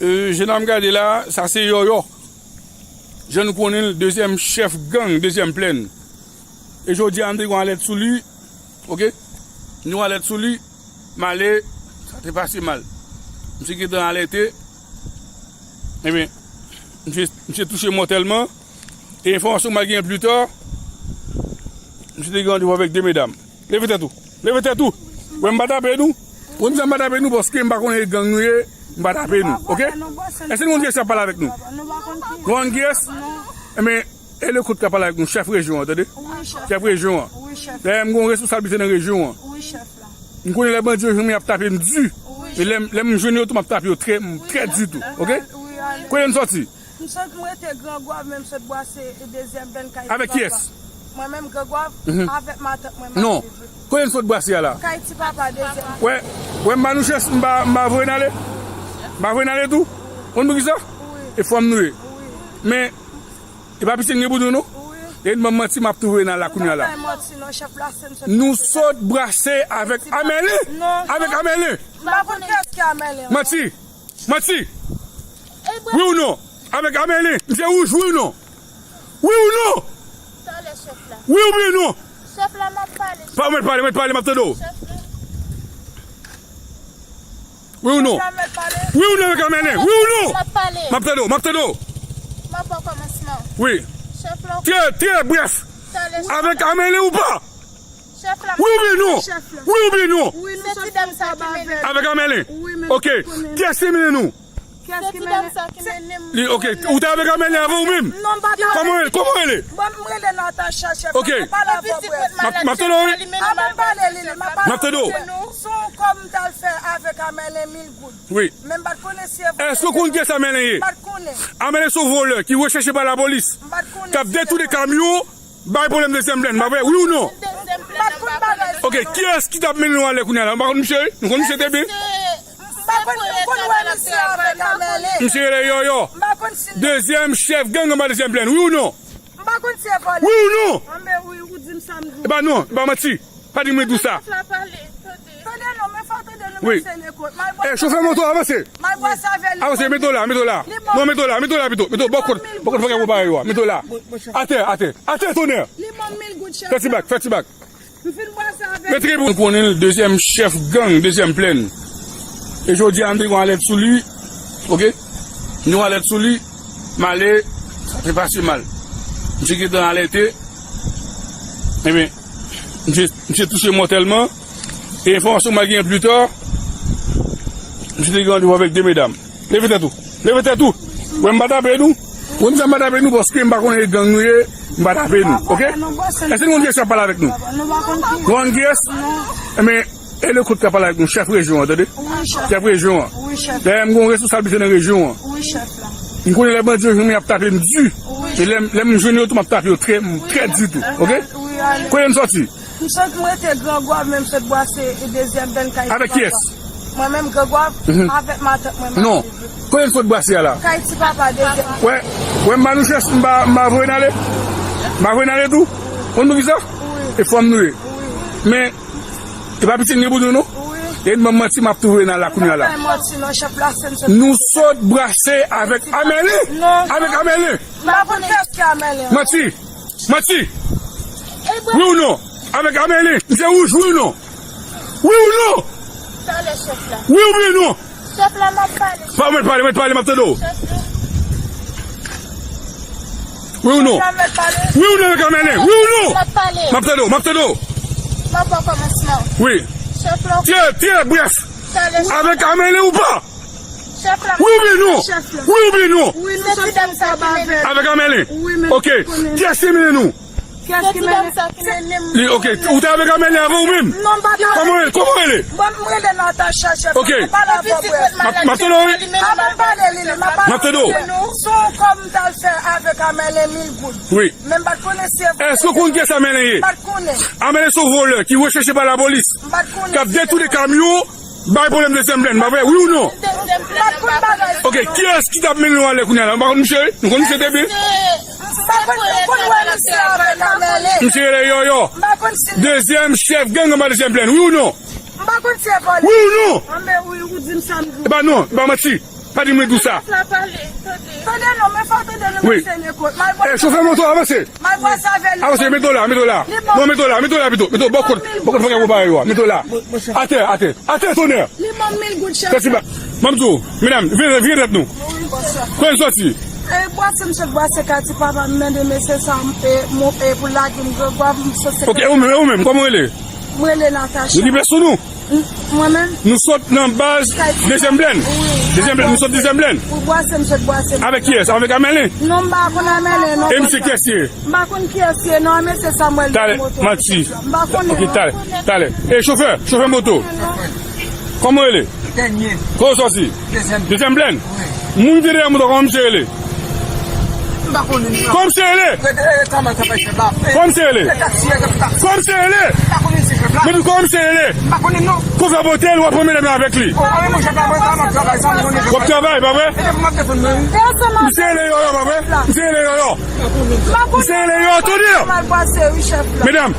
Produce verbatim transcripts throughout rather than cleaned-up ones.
E, jennonm gade la, sa se Yòyò. Jan nou konnen l, dezyèm chèf gang, dezyèm plèn. E jodi a, m te gen yon alèt sou li, oke? M te gen yon alèt sou li, m ale, sa te pase mal. Misye gentan alète, ebyen, misye, misye touche mòtèlman. E enfòmasyon m al genyen pli ta, misye te gen randevou avèk de medam. Leve tèt ou. Leve tèt ou. Wè m pa t ap ede nou. Ou konn sa m pa t ap ede nou paske m pa konnen e gang nou ye, m pa t ap ede nou, oke? Èske nou konn kiyès k ap pale avèk nou? Nou konn kiyès? Ebyen, e le kout k ap pale avèk nou, chèf rejyon an, tande? Chèf rejyon an. Dayè, m gen yon responsablite nan rejyon an. M konnen lè bandi yo jwenn mwen, y ap tape m di. Men lè, lè m jwenn yo tou, m ap tape yo trè, trè di tou, oke? Kote n sòti? M sot, m rete Gran Gwav, men m sot bwase dezyèm plèn kay ti papa. Avèk kiyès? Mwen menm Gran Gwav, avèk matant mwen m ap viv. Non. Kote n sot bwase a la? Kay ti papa dezyèm. Wè, wè, m ba nou chans, m ba, m ba voye n ale. M ba voye n ale tou. Konn poukisa? E fanm nou ye. Men, e pa piti n gen pou nou, non? E n ban m manti, m ap tou voye n al la kounye a la. Nou sot bwase avèk Amèlen. Avèk Amèlen. M pa konn kiyès ki Amèlen. Manti. Manti! Wi ou non? Avèk Amèlen, misye wouj, wi ou non? Wi ou non? Talè chèf la. Wi oubyen non? Chèf la, m ap pale. Pa mèt pale, mèt pale, m ap tande w. Chèf la. Wi ou non? Chèf la, mèt pale. Wi ou non avèk Amèlen? Wi ou non? M ap pale. M ap tande w, m ap tande w. M ap bò kòmansman. Wi. Chèf la. Trè, trè brèf. Talè chèf la. Avèk Amèlen ou pa? Wi oubyen non? Wi oubyen non? Avèk Amèlen. Ok. Kiyès ki mennen nou? Li, ok. Ou te avèk Amèlen avan ou menm? Kòman w rele? Kòman w rele? Ok. M ap tande w, wi. M ap tande w. Wi. Èske w konn kiyès Amèlen ye? Amèlen se yon vòlè ki rechèche pa lapolis, k ap detounen kamyon, bay pwoblèm dezyèm plèn, pa vre? Wi ou non? Ok, kiyès ki t ap mennen nou ale kounye a la? Nou pa konn misye, wi. Nou konn misye trè byen. Misye rele Yòyò. Dezyèm chèf gang anba dezyèm plèn, wi ou non? Wi ou non? E pa non, e pa manti. Pa di mwen di w sa. Wi. Eh, chofè moto, avanse. Avanse, mete w la, mete w la. Non, mete w la, mete w la pito. Mete w bò kot, bò kot fòk yo pare yo a. Mete w la. Atè, atè. Atè, tonè. Fè ti bak, fè ti bak. Mete pou nou konnen l, dezyèm chèf gang, dezyèm plèn. E jodi a, m te gen yon alèt sou li. Ok? M te gen yon alèt sou li. M ale, sa te pase mal. Misye gentan alète. Ebyen, misye, misye touche mòtèlman. E enfòmasyon m al genyen pli ta, misye te gen randevou avèk de medam. Leve tèt ou. Leve tèt ou. Wè, m pa t ap ede nou. Ou konn sa m pa t ap ede nou, paske m pa konnen e gang nou ye, m pa t ap ede nou. Ok? Èske nou konn kiyès k ap pale avèk nou? Nou konn kiyès? Ebyen, e le kout k ap pale avèk nou, chèf rejyon an, tande? Chèf rejyon an. Dayè, m gen yon responsablite nan rejyon an. M konnen lè bandi yo jwenn mwen, y ap tape m di. E lè, lè m jwenn yo tou, m ap tape yo trè, trè di tou. Ok? Kote n sòti? M sot, m rete Gran Gwav, men m sot bwase dezyèm plèn kay ti papa. Avèk kiyès? Mwen menm Gran Gwav, avèk matant mwen m ap viv. Non. Kote n sot bwase a la? Kay ti papa dezyèm. Wè, wè, m ba nou chans, m ba, m ba voye n ale. M ba voye n ale tou. Konn poukisa? E fanm nou ye. Men, e pa piti n gen pou nou, non? E n ban m manti, m ap tou voye n al la kounye a la. Nou sot bwase avèk Amèlen. Avèk Amèlen. M pa konn kiyès ki Amèlen. Manti. Manti. Wi ou non? Avèk Amèlen. Misye wouj, wi ou non? Wi ou non? Wi oubyen non? Pa mèt pale, mèt pale, m ap tande w. Wi ou non? Wi ou non avèk Amèlen? Wi ou non? M ap tande w, m ap tande w. Wi. Trè, trè brèf. Avèk Amèlen ou pa? Wi oubyen non? Wi oubyen non? Avèk Amèlen. Ok. Kiyès ki mennen nou? Li, ok. Ou te avèk Amèlen avan ou menm? Kòman w rele? Kòman w rele? Ok. M ap tande w, wi. M ap tande w. Wi. Èske w konn kiyès Amèlen ye? Amèlen se yon vòlè ki rechèche pa lapolis, k ap detounen kamyon, bay pwoblèm dezyèm plèn, pa vre? Wi ou non? Ok, kiyès ki t ap mennen nou ale kounye a la? Nou pa konn misye, wi. Nou konn misye trè byen. Misye rele Yòyò. Dezyèm chèf gang anba dezyèm plèn, wi ou non? Wi ou non? E pa non, e pa manti. Pa di mwen tou sa. Tande non, men fò tande nou. Wi. Chofè moto, avanse. Avanse, mete w la, mete w la. Non, mete w la, mete w la pito. Mete w bò kot, bò kot fòk yo pare yo a. Mete w la. Atè, atè, atè, tonè. Li ban m mil goud chèf. Fè ti ba. Ban m di w, medam, vire, vire tèt nou. Kote n soti? E, bwase, m sot bwase kay ti papa m, mande mesye sa, e, pou lage m, grangwa, m sot. Ok, e ou menm, e ou menm, kòman w rele? Mwen rele Natacha. Nou gen plas sou nou? Mwen menm? Nou sot nan baz dezyèm plèn. Dezyèm plèn, nou sot dezyèm plèn. Wi, bwase, m sot bwase. Avèk kiyès? Avèk Amèlen? Non, m pa konn Amèlen, non. E misye kiyès ye? M pa konn kiyès ye, non, mesye Samuel. Talè, manti. M pa konnen. Ok, talè, talè. E chofè, chofè moto. Kòman w rele? Dènye. Kote w soti? Dezyèm. Dezyèm plèn? Wi. Moun ki te dèyè moto, kòman misye rele? M pa konnen non. Kòman misye rele? Kòman misye rele? Kòman misye rele? M pa konnen si chèf la. Men di kòman misye rele? M pa konnen non. Kou fè pote l, w ap pran medam yo avèk li. O, a, men mon chèf la, mwen ta nan travay, sa m konnen. W ap travay, pa vre? E depi m ap defann mwen. Misye rele Yòyò, pa vre? Misye rele Yòyò. Misye rele Yòyò, tande. Medam,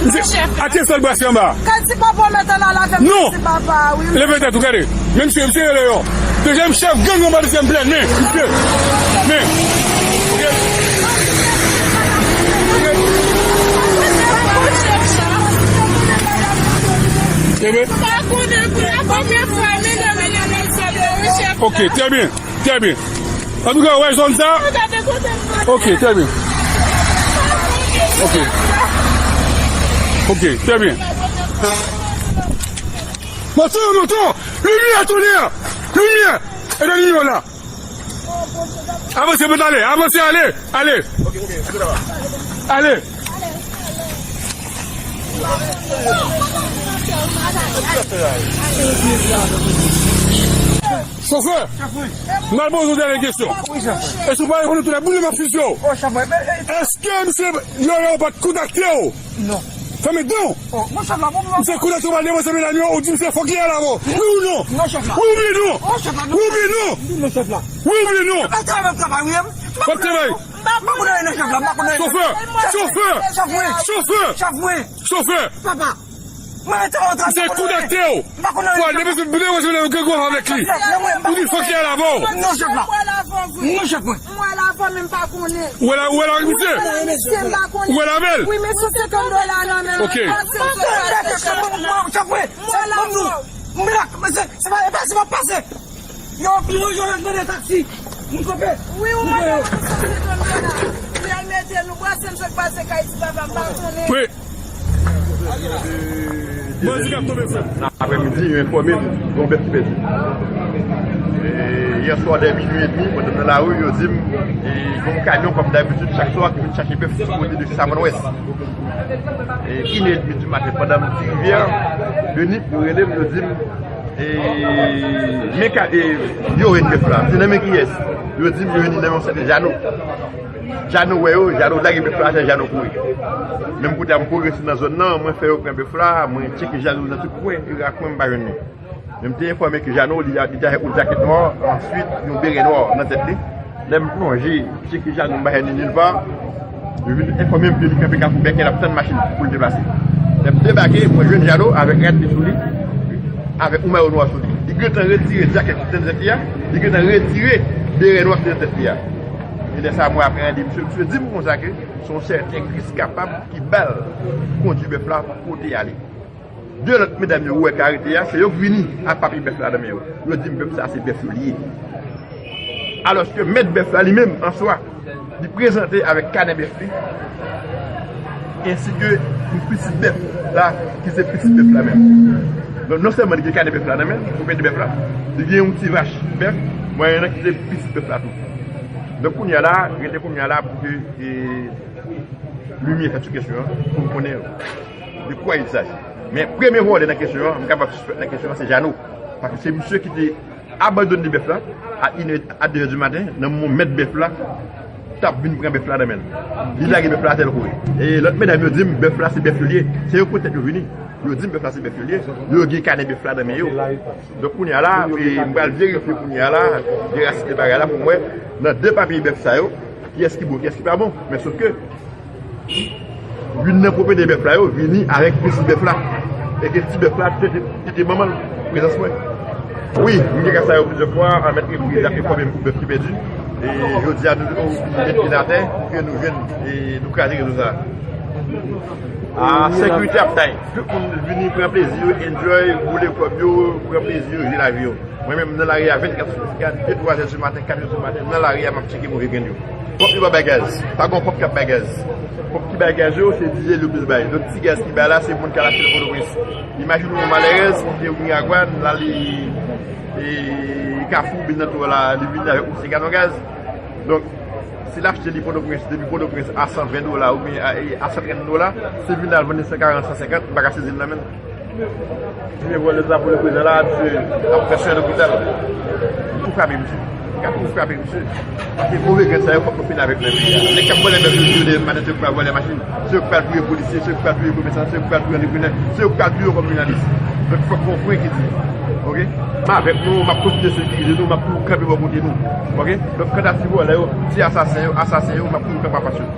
misye, atè sòl bwase anba. Kay ti papa w mèt al avè m. Non. Kay ti papa, wi, wi. Leve tèt ou, gade. Men misye, misye rele Yòyò. Dezyèm chèf gang anba dezyèm plèn, men, misye. Men. Ebyen. Ok, trè byen, trè byen. Antouka, w wè zòn sa? Ok, trè byen. Ok. Ok, trè byen. Monte, monte! Limyè, tonè! Limyè! E de limyè la! Avanse, mèt ale, avanse, ale, ale. Ale. Chofè, m al poze w dènye kesyon. Èske w pa rekonèt tout la boule m ap fizye w? Èske misye Yòyò pa t kontakte w? Non. Fèmen dan w. Misye kontakte w pa depanse medam yo, ou di misye fòk li al avè w. Wi ou non? Wi oubyen non? Wi oubyen non? Wi oubyen non? W ap travay. Chofè! Chofè! Chofè! Chofè! Papa! Misye kontakte w pou al depanse medam yo, ou gen gwo avèk li. Ou di fòk li al avè w. Non, chèf la. Non, chèf mwen. Mwen la avè l, men m pa konnen. Ou wè la, ou wè la avèk misye? Wi, mesye, m pa konnen. Ou wè la avè l? Wi, mesye, se konn dola nan men l. Ok. Chèf mwen, mwen la avè l. Mwen la, se, se pa, se pa pase. Yo, yo, yo, yo mande taksi. Moun kope. Wi, ou mande yon san senkant dola. Li al mete nou bwase, m sot pase kay ti papa, m pa konnen. Wi. Bandi k ap tonbe frè m. Nan aprèmidi, yo enfòme m gen yon bèf ki pèdi. E, yè swa, dè minui edmi, pandan m nan lari, yo di m, e, gen yon kamyon, kòm dabitid, chak swa, ki vin chache bèf sou kote de Savann Wès. E, inè edmi di maten, pandan m di Rivyè, yo ni, yo rele m, yo di m, e, men ka, e, yo jwenn bèf la. M di, nan men kiyès? Yo di m, yo jwenn li nan men yon sèten Jano. Jano wè yo, Jano lage bèf la atè, Jano kouri. Menm kote a, m kouri rete nan zòn nan, mwen fè yo pran bèf la, mwen tcheke Jano nan tout kwen, e rakwen m pa jwenn li. Men m te enfòme ke Jano, li, li te avèk yon djakèt nwa, answit yon berè nwa nan tèt li. Lè m plonje, m tcheke Jano, m pa jwenn li nilpa. Yo vin enfòme m ke li kanpe Kafou Bèkè, l ap tann machin pou l deplase. Lè m debake, mwen jwenn Jano avèk rad li sou li, avèk yon mayo nwa sou li. Li gentan retire djakèt ki te nan tèt li a, li gentan retire berè nwa ki te nan tèt li a. E lè sa a, mwen apreyande misye. Misye di m konsa ke se yon sèten Kris Kapab ki ba l kondui bèf la pou kote y ale. De lòt medam yo wè k arete a, se yo k vini ak papye bèf la nan men yo. Yo di m bèf sa se bèf yo li ye. Alòske mèt bèf la li menm, an swa, li prezante avèk kanè bèf li, ensi ke yon pitit bèf la, ki se pitit bèf la menm. Donk, non sèlman li gen kanè bèf la nan men l, pou pete bèf la, li gen yon ti vach bèf, mwayen an ki se pitit bèf la tou. Donk, kounye a la, rete kounye a la pou ke, e, limyè fèt sou kesyon an, pou m konnen de quoi il s'agit. Men premye vòlè nan kesyon an, m kapab sispèk nan kesyon an, se Jano. Paske se misye ki te abandone bèf la a inè, a de è di maten, nan moman mèt bèf la t ap vin pran bèf la nan men l. Li lage bèf la atè, l kouri. E lòt medam yo di m bèf la se bèf yo li ye. Se yo k pote tèt yo vini. Yo di m bèf la se bèf yo li ye. Yo gen kanè bèf la nan men yo. Donk, kounye a la, e, m pral verifye kounye a la, verasite bagay la pou m wè nan de papye bèf sa yo, kiyès ki bon, kiyès ki pa bon. Men sof ke youn nan pwopriyetè bèf la yo vini avèk pitit bèf la. E ke ti bèf la tete, tete manman l, prezans mwen. Wi, m gen ka sa yo plizyè fwa, an mèt repriz ap enfòme m pou bèf ki pèdi. E jodi a, nou oblije met pye n atè pou ke nou jwenn, e nou kraze rezo sa. A senk uit ap tay. Tout moun vini pran plezi yo, enjoy, boule kòb yo, pran plezi yo, jwe lavi yo. Mwen menm, m nan lari a vennkat sou vennkat, de twa zè di maten, kat zè di maten, m nan lari a, m ap tcheke move grenn yo. Pòp yo pa bay gaz. Pa gen pòp k ap bay gaz. Pòp ki bay gaz yo, se dizèl yo plis bay. Donk, ti gaz ki bay la, se moun k al achte nan Pòtoprens. Imajine yon malèrèz ki te Miragwàn, l ale e Kafou, oubyen nan Towo la, li vin avèk yon ti galon gaz. Donk, si l achte li Pòtoprens, depi Pòtoprens a san ven dola oubyen a, a san trant dola, si l vin la, l vann li san karant, san senkant, m pa ka sezi l nan men l. Jimmy vòlè sa pou le prezan la, misye ap fè swen lopital. Pou frape misye. Ka pou frape misye. Paske move grenn sa yo, fòk nou fini avèk nan peyi a. Nèg k ap vòlè bèf yo, yo de maten, se yo k pral vòlè machin, se yo k pral touye polisye, se yo k pral touye komèsan, se yo k pral touye antreprenè, se yo k pral touye kòm jounalis. Donk fòk gon fren ki di, oke? M avèk nou, m ap kontinye sekirize nou, m ap toujou kanpe bò kote nou. Oke? Donk kanta ti vòlè yo, ti asasen yo, asasen yo, m ap toujou kanpe anfas yo.